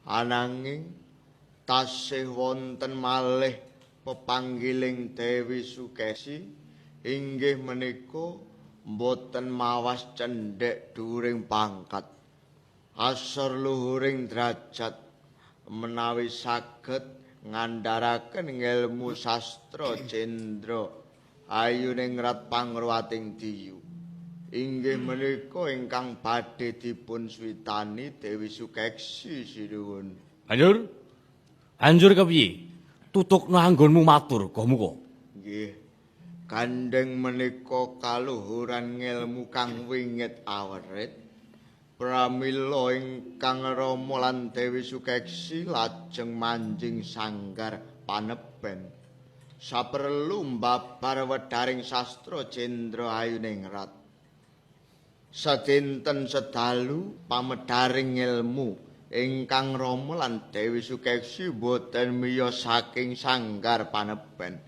Ananging tasih wonten malih pepanggiling Dewi Sukesi inggih menika mboten mawas cendhek dhuwuring pangkat, asor luhuring derajat, menawi saged ngandharaken ngelmu sastra cendra ayuningrat pangruwating diyu. Inggih menika ingkang badhe dipun switani Dewi Sukeksi, sinuwun. Banjur? Banjur kepiye? Tutukno anggonmu matur, Gomuka. Nggih. Gandheng menika kaluhuran ngelmu kang wingit awrit. Pramila ingkang Rama lan Dewi Sukeksi lajeng manjing sanggar paneben. Saperlu mbabar wedharing sastra Jendra Ayuningrat. Sedinten sedalu pamedharing ngelmu ingkang Rama lan Dewi Sukeksi boten miyos saking sanggar paneben.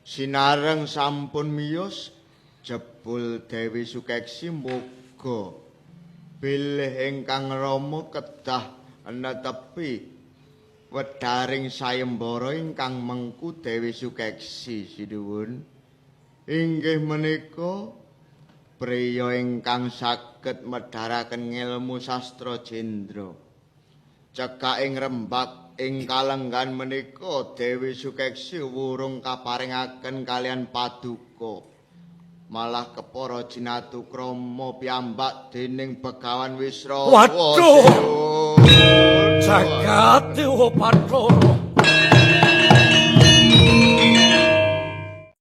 Sinareng sampun miyos, jebul Dewi Sukeksi moga bilih ingkang Rama kedah netepi wedharing sayembara ingkang mengku Dewi Sukeksi, sinuwun. Inggih menika priya ingkang saged medharaken ngelmu sastra jendra. Cekak ing rembak ing kalenggan menika Dewi Sukeksi wurung kaparengaken kalian paduka. Malah kepara jinatu krama piyambak dening Begawan Wisrawa. Waduh! Jagat Dewa Bathara.